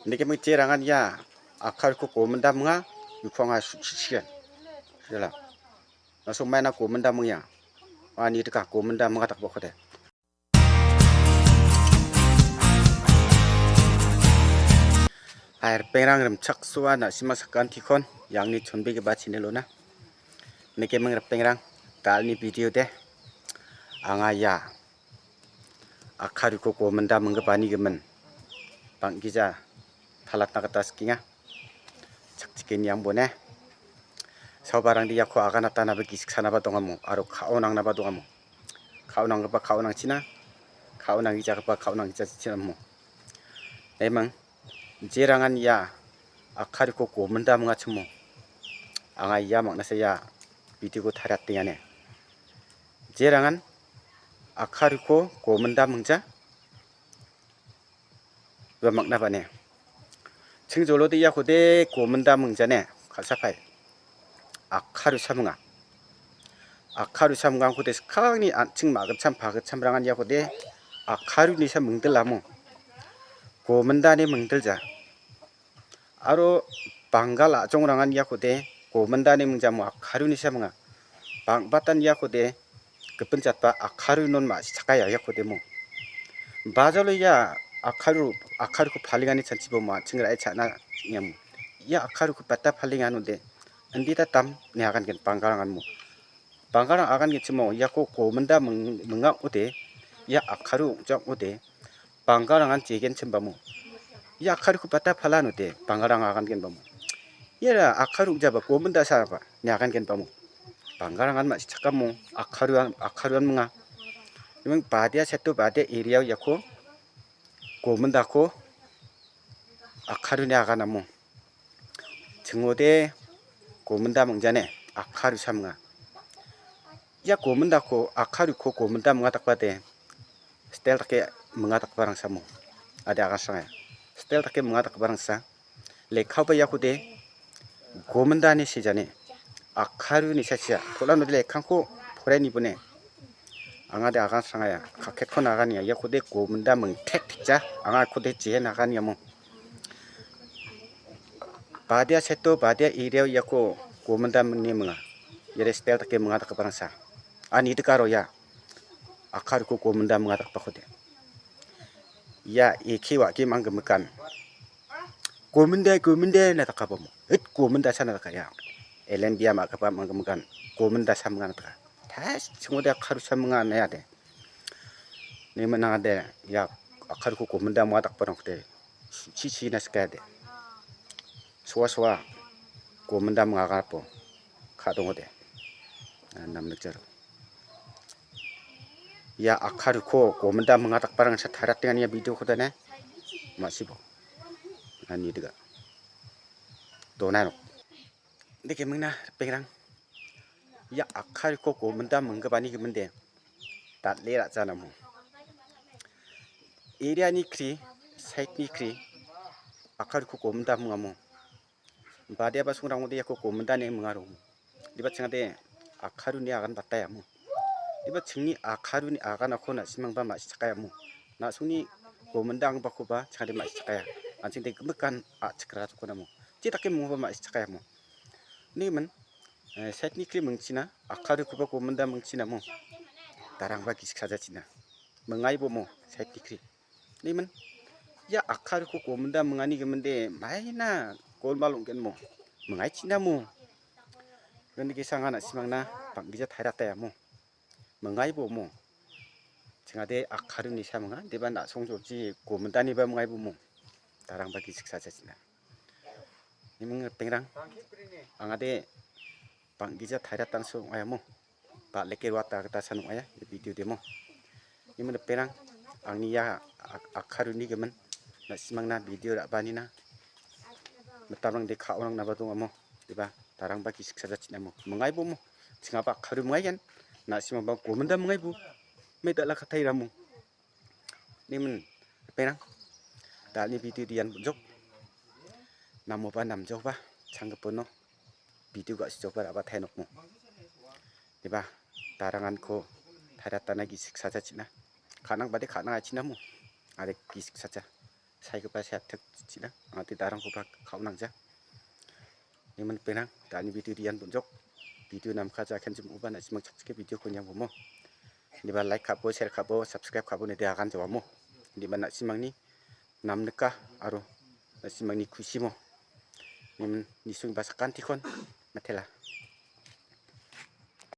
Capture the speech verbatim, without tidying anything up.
Niki mingche rangan ia akariko gominda minga, yuko anga su-, su-, susian. Sudala. Naso maina gominda mingya. Ani dika gominda minga takbokode. Hai, ripengrang rimchaksoa na·sima sakantikon, iangni chonbegipa channel-ona. Niki ming ripengrang, dalni video de. Anga ia akariko gominda minggipani gimin. Bang·gija palatna gita sikenga. Chakchike niangbone. Saobarangde iako aganatanaba gisik sanaba dongamo, aro ka·o nangnaba dongamo. Ka·o nanggipa ka·o nangchina, ka·o nanggijagipa ka·o nanggijachina mo. Naimang, jerangan ia akariko gominda mingachimo. Anga ia mangna saya video-ko tariatengane. Jerangan akariko gominda mingja, ua mangna bane. Ching jolode iakode gominda mingjane, kal·sapai. Akaru saminga. Akaru samingangkode skangni an·ching ma·gitcham pagitcham rangan iakode akaruni sa mingdilamo. Gomindani mingdilja. Aro banggal a·jongrangan iakode gomindani mingjamo akaruni saminga. Bang·batan iakode gipin jatba akaru non ma·sichakaya iakode mo. Bajalo ia akaru, akariko palengani chanchibo ma·ching ra·e cha·na niamo. Ia akariko bata palenganode indita dam ine agangen banggarangan mo. Banggarang agangenchimo iako gominda ming-, mingangode, ia akaru ong·jangode, banggarangan jegenchimbamo. Ia akariko bata palanode, banggarang agangenbamo. Ia akaru ong·jaba gomindasaba ine agangenbamo. Banggarangan ma·sichakamo, akaruan, akaruan minga. Iming badia seto badia area-o iako gomindako akaruni aganamo. Chingode gominda mingjane akaru saminga. Ia gomindako akaruko gominda minga dakbade. Stel dake minga dakbarang samo. Ade agasrangaya. Stel dake minga dakbarangsa. Lekkaoba iakode gomindani sejane. Akaruni sasia. Tolanode lekkangko porainibone. Angade agasrangaya. Kaketko nagania. Iakode gominda mingtek tikja. Angakode jehen aganiamo. Badia seto, badia area-o iako gominda mingni minga. Iare stel dake minga dakbarangsa. Ani dikaro ia. Akariko gominda minga dakbakode. Ia eke wa·ke manggimikan. Gominda, gominda na dakabamo. Hit gomindasa na dakaya. Elen bia ma·gipa manggimikan. Gomindasa minga na daka. Tas, chingode akaru saminga nayade. Ni menangade, ia akariko gominda minga dakbarangkode. Chichi na sikayade. Soa soa gominda mingagapo. Ka·dongode. Ah, namnikjaro. Ia akariko gominda minga dakbarangsa tariatengani ia video-ko dane. Ma·sibo. Ani diga. Donai nok. Deke mingna ripengrang. Ia akariko gominda minggipani giminde. Dal·e ra·janamo. Area-ni kri, side-ni kri, akariko gominda mingamo. Badiaba songrangode iako gominda ine mingaromo. Diba chingade akaruni agan batayamo. Diba chingni akaruni aganako na·simangba ma·sichakayamo. Na·songni gominda angbakoba chingade ma·sichakaya. An·chingde gimikan a·chik ra·tokonamo. Chi dake mingoba ma·sichakayamo. Nigimin, eh, side-ni kri mingchina, akarikoba gominda mingchinamo. Darangba gisik sajachina. Mingaibomo, side-ni kri. Nigimin, ia akariko gominda mingani giminde maina golmal ong·genmo. Mingaichinamo. Gini gesanga na·simangna bang·gija tariatayamo. Mingaibomo. Chingade akaruni saminga, deba na·song jolchi gomindaniba mingaibomo. Darangba gisik sajachina. Niming ripengrang, angade bang·gija tariatangso ong·aimo. Ba·leke roata gita san ong·aia, ia video demo. Niming ripengrang, angni ia ak-, akaruni gimin, na·simangna video ra·banina. Mitamrangde ka·onangnaba dongamo, deba, darangba gisik sajachinamo. Mingaibomo, chingaba akaru mingaigen, na·simangba gominda mingaibo. Me dal·a katairamo. Nimin, ripengrang. Dalni video dian jok. Namoba namjoba, changgipino. Video ga·sijokba ra·batae nokmo. Deba, daranganko tariatana gisik saja china. Ka·nang bade ka·nang aichinamo. Are gisik saja. saigipa seatik china. Angate darangkoba ka·onangja. Niman penang, da·ani video ian bonjok. Video namka jaken jim uba na·simang chakchike video ko niang bomo. Niba like ka·bo, share ka·bo, subscribe ka·bo nede agan jawamo. Niba na·simangni namnika aro na·simangni kusimo. Niman nisung basakantikon matela.